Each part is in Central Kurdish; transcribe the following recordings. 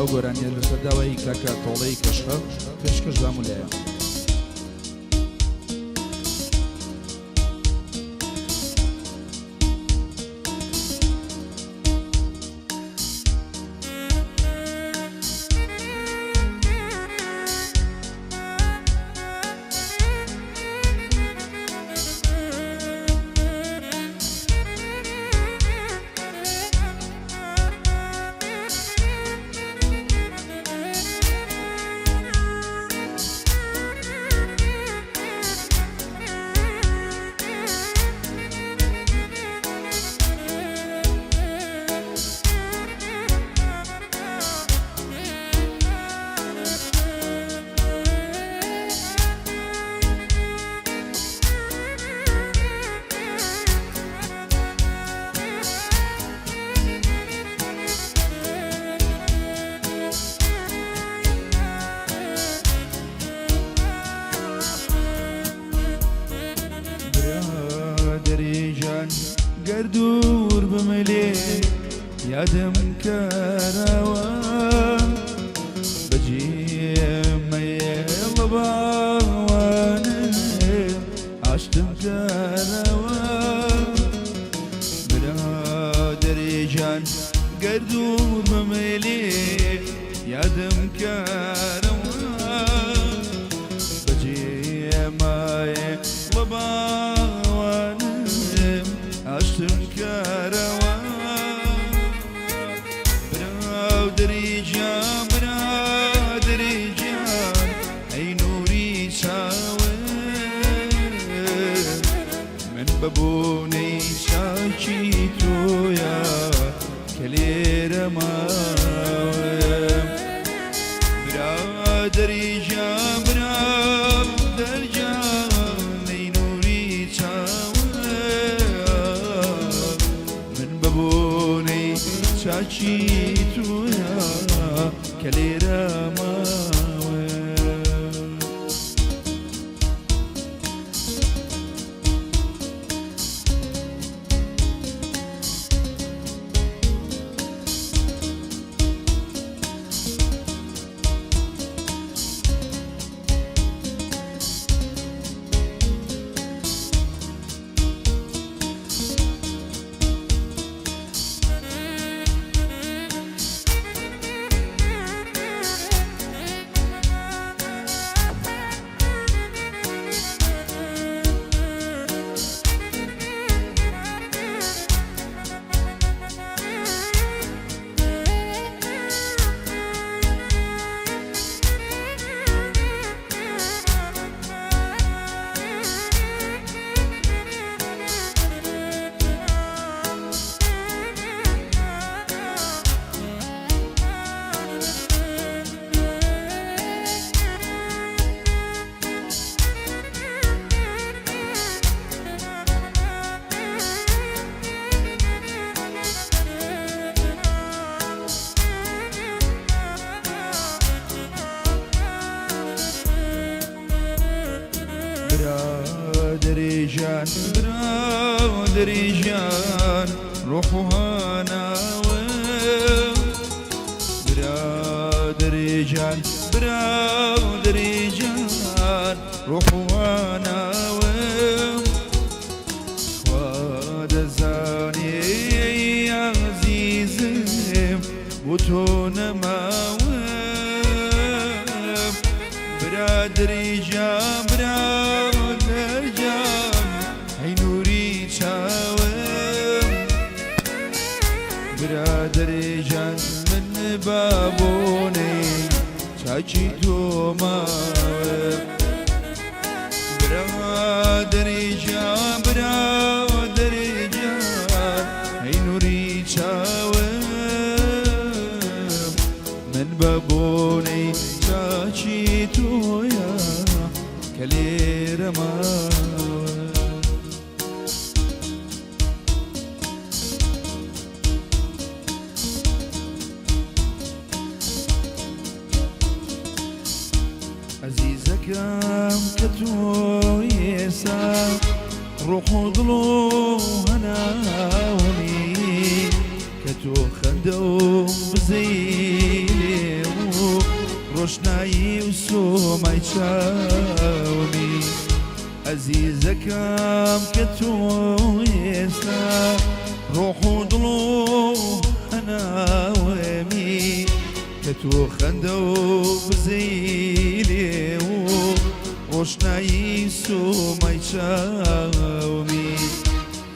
ئەو گۆرانیە لەسەر داوای کاکە تۆڵەی کەشخە پێشکەش بە هەموو لایەک. برادەری گیان گەر دوور بم لێ یادم کەرەوە بەجێ مەیەڵە باوانم ئاشتم کەرەوە برادەری گیان گەر دوور بم لێ یادم کەرەوە بەجێ مەیەڵە باوانم ئاشتم کەرەوە برادەری گیان برادەری گیان ئەی نوری چاوم من بە بۆنەی چاکی تۆیە کە لێرە ماوم برادەری گیان برادەر گیان ئەی نوری چاوم من بە بۆنەی چاکی تۆیە کە لێرە ماوم. برادەری گیان برادەری گیان ڕۆح و هاناوم برادەری گیان برادەری گیان ڕۆح و هاناوم خوا دەزانێ ئازیزم بۆ تۆ نەماوم برادەری گیان برادەر گیان ئەی نوری چاوم برادەری گیان من بابۆنەی چاکی تۆ ماوم برادەری گیان برادەری گیان ئەی نوری چاوم من بە بۆنەی چاکی تۆیە کە لێرە ماوە. ئەزیزەکەم کە تۆ ئێسا ڕۆح و دڵ و هەناومی کە تۆ خەندە و بزەی لێ. ڕۆشنایی و سۆمای چاومی. ئەزیزەکەم کە تۆ ئێستا ڕۆح و دڵ و هەناومی، کە تۆ خەندە و بزەی لێو و ڕۆشنایی سۆمای چاومی.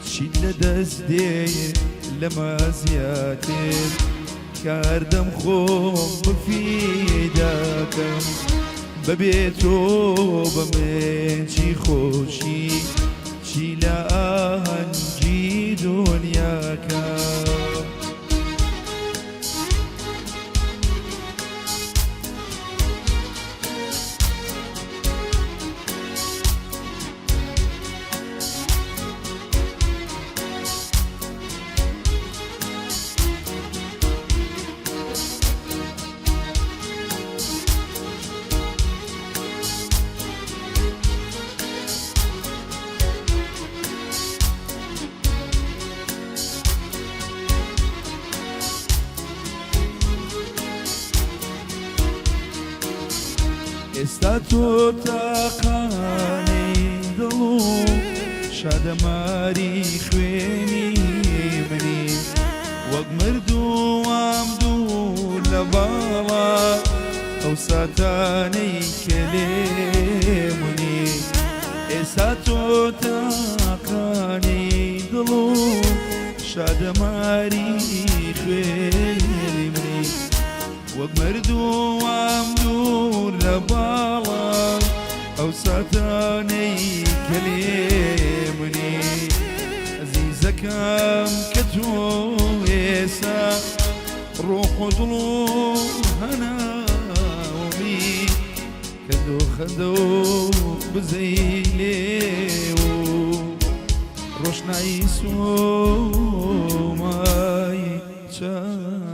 چیت لە دەست دێ لەمە زیاتر کاردەم خۆم بفیداکەم بەبێ تۆ بە من چی خۆشی چی لە ئاهەنگی دونیاکە. ئێستا تۆ تاقانەی دڵ و شادەماری خوێنی منی، وەک مردووام دوور لە باڵا ئەو ساتانەی کە لێمونی. ئێستا تۆ تاقانەی دڵ و شادەماری خوێنی منی، وەک مردووام دوور لە باڵا ئەو ساتانەی کە لێمنی. ئەزیزەکەم کە تۆ ئێستا ڕۆح و دڵ و هەناومی، کەند و خەندە و بزەی لێو و ڕۆشنایی سۆمای چاومی.